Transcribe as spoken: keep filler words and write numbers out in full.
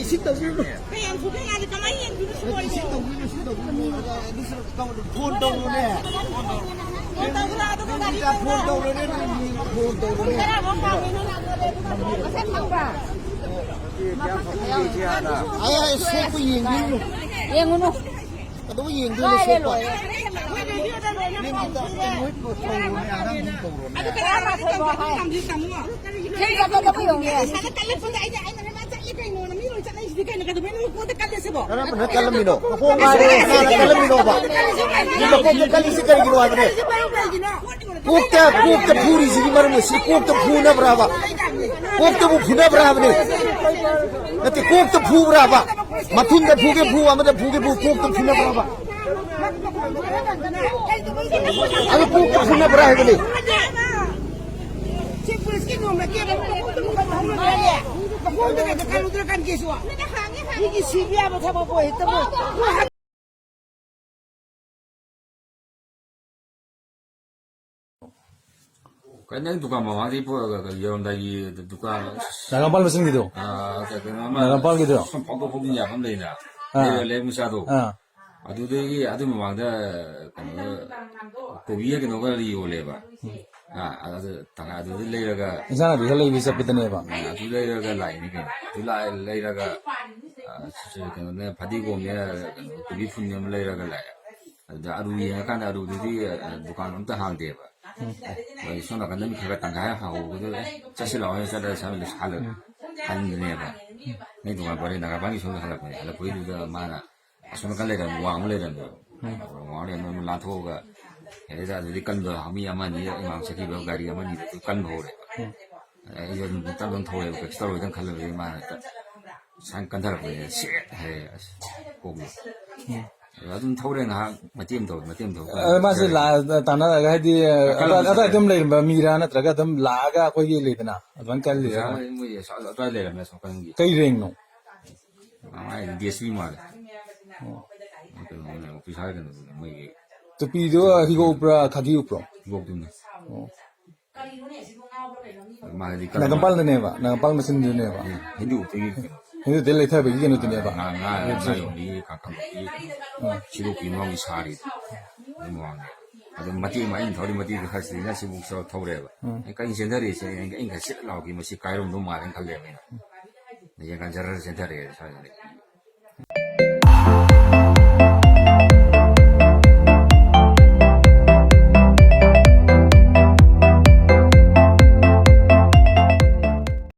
ꯁꯤ ꯇꯧꯕꯤꯔꯨꯅꯨ꯫ ꯀꯌꯥꯝ ꯊꯨꯗ ꯌꯥꯗꯦ, ꯀꯃꯥꯏꯅ ꯌꯦꯡꯗꯣꯏꯅꯣ ꯁꯤ ꯂꯣꯏꯔꯦ? ꯁꯤ ꯇꯧꯕꯤꯔꯨꯅꯨ, ꯁꯤ ꯇꯧꯕꯤꯔꯨꯅꯨ꯫ ꯑꯗꯨꯁꯨ ꯇꯧ-, ꯐꯣꯟ ꯇꯧꯔꯨꯅꯦ꯫ ꯐꯣꯟ ꯇꯧꯔꯒ ꯑꯗꯨꯒ ꯒꯥꯔꯤ ꯅꯪꯒꯤꯗ ꯐꯣꯟ ꯇꯧꯔꯨꯅꯦ, ꯅꯪ ꯐꯣꯟ ꯇꯧꯔꯨꯅꯦ꯫ ꯄꯨꯡ ꯇꯔꯥ ꯐꯥꯎ ꯄꯥꯝꯃꯦ ꯅꯪ ꯂꯥꯛꯄꯗ ꯑꯗꯨꯒ ꯃꯁꯛ ꯈꯪꯕ꯭ꯔꯥ? ꯑꯩ, ꯑꯩ ꯁꯣꯛꯄ ꯌꯦꯡꯕꯤꯔꯨꯅꯨ꯫ ꯌꯦꯡꯉꯨꯅꯨ꯫ ꯀꯩꯗꯧꯕ ꯌꯦꯡꯗꯣꯏꯅꯣ ꯂꯣꯏꯔꯦ, ꯁꯣꯛꯄ? ꯂꯣꯏꯔꯦ꯫ ꯅꯪꯒꯤꯗ ꯀꯩꯅꯣ ꯇꯧꯔꯨꯅꯦ, ꯑꯉꯥꯡꯁꯤꯡ ꯇꯧꯔꯨꯅꯦ꯫ ꯇꯔꯥꯃꯥꯊꯣꯏ ꯐꯥꯎ ꯍꯥꯏ꯫ ꯊꯦꯡ ꯆꯠꯄꯗꯕꯨ ꯌꯦꯡꯉꯦ꯫ ꯄꯩꯁꯥꯗ ꯀꯜꯂꯛꯄꯗ ꯑꯩꯅ, ꯑꯩꯅ ꯃꯃꯥ ꯆꯠꯂꯦ ꯀꯩꯅꯣꯅ ꯃꯤ ꯂꯣꯏ ꯆꯠꯅꯩꯁꯤꯗꯤ ꯀꯩꯅꯣ, ꯀꯩꯗꯧꯕꯩ ꯅꯣꯏ ꯀꯣꯟꯗ ꯀꯜꯂꯦ ꯁꯤꯕꯣ? ꯀꯔꯝꯕꯅ ꯀꯜꯂꯝꯃꯤꯅꯣ? ꯀꯅꯥꯅ ꯀꯜꯂꯝꯃꯤꯅꯣꯕ? ꯃꯤ ꯃꯀꯣꯛꯇ ꯀꯜꯂꯤꯁꯤ ꯀꯔꯤꯒꯤꯅꯣ ꯍꯥꯏꯕꯅꯦ? ꯀꯣꯛꯇ, ꯀꯣꯛꯇ ꯐꯨꯔꯤꯁꯤꯒꯤ ꯃꯔꯝꯗ ꯁꯤ ꯀꯣꯛꯇ ꯐꯨꯅꯕ꯭ꯔꯥꯕ? ꯀꯣꯛꯇꯕꯨ ꯐꯨꯅꯕ꯭ꯔꯥ ꯍꯥꯏꯕꯅꯦ? ꯅꯠꯇꯦ, ꯀꯣꯛꯇ ꯐꯨꯕ꯭ꯔꯥꯕ? ꯃꯊꯨꯟꯗ ꯐꯨꯒꯦ ꯐꯨ, ꯑꯃꯗ ꯐꯨꯒꯦ ꯐꯨ, ꯀꯣꯛꯇ ꯐꯨꯅꯕ꯭ꯔꯥꯕ? ꯑꯗꯨ ꯀꯣꯛꯇ ꯐꯨꯅꯕ꯭ꯔꯥ ꯍꯥꯏꯕꯅꯦ? ꯁꯤ ꯄꯨꯂꯤꯁꯀꯤ ꯅꯣꯡꯃ ꯀꯦꯕ ꯃꯀꯣꯛꯇ ꯃꯈꯣꯟ ꯍꯧꯔꯒ ꯃꯀꯣꯛꯇ ꯀꯩꯗ ꯀꯜꯂꯨꯗ꯭ꯔꯥ ꯀꯟꯒꯦ ꯁꯤꯕꯣ? ꯃꯤꯒꯤ ꯁꯤꯕ ꯌꯥꯕ ꯊꯕꯛꯄꯨ ꯍꯦꯛꯇ ꯃꯣꯏ ꯀꯩ ꯅꯪ ꯗꯨꯀꯥꯟ ꯃꯃꯥꯡꯗꯒꯤ ꯄꯣ-, ꯌꯧꯔꯝꯗꯥꯏꯒꯤ ꯗꯨꯀꯥꯟ, ꯅꯥꯒꯥꯝꯄꯥꯜ ꯃꯆꯤꯟꯒꯤꯗꯣ? ꯑꯥ, ꯀꯩꯅꯣ ꯑꯃ ꯅꯥꯒꯥꯝꯄꯥꯜꯒꯤꯗꯣ? ꯁꯨꯝ ꯐꯥꯎꯗꯣꯛ ꯐꯥꯎꯖꯤꯟ ꯌꯥꯕ ꯑꯃ ꯂꯩꯅ? ꯑꯥ꯫ ꯂꯩꯔ ꯂꯩ ꯃꯆꯥꯗꯣ꯫ ꯑꯥ꯫ ꯑꯗꯨꯗꯒꯤ ꯑꯗꯨ ꯃꯃꯥꯡꯗ ꯀꯩꯅꯣ ꯀꯣꯕꯤꯒ ꯀꯩꯅꯣꯒ ꯌꯣꯜꯂꯦꯕ꯫ ꯎꯝ꯫ ꯑꯥ, ꯑꯗꯨ ꯇꯪꯈꯥꯏ ꯑꯗꯨꯗ ꯂꯩꯔꯒ ꯏꯟꯁꯥꯡ ꯅꯥꯄꯤ ꯈꯔ ꯂꯩꯕ ꯆꯠꯄꯗꯅꯦꯕ꯫ ꯑꯥ, ꯑꯗꯨ ꯂꯩꯔꯒ ꯂꯥꯛꯏꯅꯤ ꯀꯩꯅꯣ꯫ ꯑꯗꯨ ꯂꯥꯛ-, ꯂꯩꯔꯒ, ꯑꯥ, ꯀꯩꯅꯣꯅꯦ, ꯐꯗꯤꯒꯣꯝꯅꯦ, ꯀꯩꯅꯣ, ꯀꯣꯕꯤ ꯐꯨꯜꯅꯦ ꯑꯃ ꯂꯩꯔꯒ ꯂꯥꯛꯑꯦ꯫ ꯑꯗꯨꯗ ꯑꯂꯨ ꯌꯦꯡꯉꯀꯥꯟꯗ ꯑꯂꯨꯗꯨꯗꯤ, ꯑ, ꯗꯨꯀꯥꯟ ꯑꯝꯇ ꯍꯥꯡꯗꯦꯕ꯫ ꯎꯝ꯫ ꯑꯩ ꯁꯣꯝ ꯅꯥꯀꯟꯗ ꯃꯤ ꯈꯔ ꯈꯔ ꯇꯪꯈꯥꯏ ꯍꯥꯡꯍꯧꯕꯗꯨ, "ꯑꯦ, ꯆꯠꯁꯤ ꯂꯥꯛꯑꯣ, ꯆꯠꯂꯁꯤ" ꯍꯥꯏꯅ ꯍꯜꯂ-, ꯎꯝ꯫ ꯍꯟꯕꯅꯦꯕ꯫ ꯎꯝ꯫ ꯅꯣꯏ ꯗꯨꯀꯥꯟ ꯄꯔꯦꯡ ꯅꯥꯒꯥꯄꯥꯟꯒꯤ ꯁꯣꯝꯗ ꯍꯜꯂꯛꯄꯅꯦ꯫ ꯍꯜꯂꯛꯄꯩꯗꯨꯗ ꯃꯥꯅ ꯑꯁꯣꯝ ꯅꯥꯀꯟ ꯂꯩꯔꯝꯕ ꯋꯥꯡꯃ ꯂꯩꯔꯝꯃꯦꯕ꯫ ꯎꯝ꯫ ꯋꯥꯡꯃ ꯂꯩꯔꯝꯕ ꯂꯥꯟꯊꯣꯛꯑꯒ, ꯍꯦꯛꯇ ꯑꯗꯨꯗꯤ ꯀꯟꯕ ꯃꯤ ꯑꯃ ꯑꯅꯤ ꯏꯃꯥꯡ ꯆꯠꯈꯤꯕ ꯒꯥꯔꯤ ꯑꯃ ꯑꯅꯤꯗꯨ ꯀꯟꯕ ꯍꯧꯔꯦꯕ꯫ ꯎꯝ꯫ ꯑꯩꯁꯨ ꯑꯗꯨꯝ ꯇꯞ ꯇꯞ ꯊꯧꯔꯦꯕ, ꯀꯩꯁꯨ ꯇꯧꯔꯣꯏꯗꯅ ꯈꯜꯂꯕꯅꯤ, ꯃꯥꯅ ꯍꯦꯛꯇ ꯁꯥꯏꯟ ꯀꯟꯊꯔꯛꯄꯅꯦ, "ꯁꯦꯠ!" ꯍꯥꯏꯔꯦ꯫ ꯑꯁ, ꯀꯣꯛꯂꯣ꯫ ꯎꯝ꯫ ꯑꯗꯨꯝ ꯊꯧꯔꯦ ꯉꯥꯏꯍꯥꯛ, ꯃꯇꯦꯛ ꯑꯃ ꯇꯧꯔꯦ, ꯃꯇꯦꯛ ꯑꯃ ꯊꯧꯔꯦ꯫ ꯑꯗ ꯃꯥꯁꯦ ꯂꯥ-, ꯇꯥꯟꯅꯔꯒ ꯍꯥꯏꯗꯤ, ꯀꯜꯂꯝꯕ ꯑꯗꯥꯏ ꯍꯥꯏꯇꯥꯔꯦ꯫ ꯑꯗꯨꯝ ꯂꯩꯔꯝꯕ ꯃꯤꯔꯥ, ꯅꯠꯇ꯭ꯔꯒ ꯑꯗꯨꯝ ꯂꯥꯛꯑꯒ ꯑꯩꯈꯣꯏꯒꯤ ꯂꯩꯗꯅ ꯑꯗꯨꯃꯥꯏꯅ ꯀꯜꯂꯤꯔꯥ? ꯑꯣꯐꯤꯁꯥꯔ ꯃꯣꯏ ꯑꯗꯨꯋꯥꯏ ꯂꯩꯔꯝꯃꯦ, ꯑꯁꯣꯝ ꯀꯟꯒꯤ꯫ ꯀꯩ ꯔꯦꯡꯅꯣ? ꯃꯥꯏꯗꯤ ꯗꯤ ꯑꯦꯁ ꯄꯤ ꯃꯥꯜꯂꯦ꯫ ꯑꯣ꯫ ꯀꯩꯅꯣꯅꯦ, ꯑꯣꯐꯤꯁꯥꯔ ꯀꯩꯅꯣꯗꯨꯅꯦ, ꯃꯣꯏꯒꯤ꯫ ꯇꯨꯄꯤꯗꯣ ꯍꯤꯒꯣꯛ ꯎꯞꯄ꯭ꯔꯥ, ꯈꯥꯀꯤ ꯎꯞꯄ꯭ꯔꯣ? ꯍꯤꯒꯣꯛꯇꯨꯅꯦ꯫ ꯑꯣ꯫ ꯃꯥꯗꯤ ꯀꯜꯂ ꯃꯥꯜꯂꯦ꯫ ꯅꯥꯒꯥꯝꯄꯥꯜꯗꯅꯦꯕ, ꯅꯥꯒꯥꯝꯄꯥꯜ ꯃꯆꯤꯟꯗꯨꯅꯦꯕ꯫ ꯎꯝ, ꯍꯤꯟꯗꯨ ꯎꯞꯄꯒꯤ ꯀꯩꯅꯣ꯫ ꯍꯦꯟꯗꯨꯗꯩ ꯂꯩꯊꯕꯒꯤ ꯀꯩꯅꯣꯗꯨꯅꯦꯕ꯫ ꯉꯥ ꯉꯥ ꯉꯥ ꯌꯣꯟꯕꯤ ꯀꯥꯡꯄꯣꯛꯄꯤ ꯁꯤꯕꯣꯛꯀꯤ ꯃꯃꯥꯡꯒꯤ ꯁꯥꯔꯤꯗꯣ꯫ ꯑꯗꯨ ꯃꯃꯥꯡꯗ ꯑꯗꯨꯝ ꯃꯇꯦꯛ ꯑꯃ ꯑꯩꯅ ꯊꯧꯔꯤ ꯃꯇꯦꯛꯇꯨ ꯈꯔ ꯁꯤꯅ ꯁꯤꯕꯨꯛ ꯊꯧꯔꯦꯕ꯫ ꯑꯩ ꯀꯩꯅ ꯆꯦꯟꯊꯔꯛꯏꯁꯦ ꯑꯩꯅ ꯈꯔ ꯁꯤꯠ ꯂꯥꯎꯈꯤ, ꯃꯁꯤ ꯀꯥꯏꯔꯝꯗꯧ ꯃꯥꯜꯂꯦꯅ ꯈꯜꯂꯦꯕ ꯑꯩꯅ꯫ ꯌꯦꯡꯀꯥꯟ ꯖꯔ ꯆꯦꯟꯊꯔꯛꯑꯦ ꯁ꯭ꯋꯥꯏꯗ꯫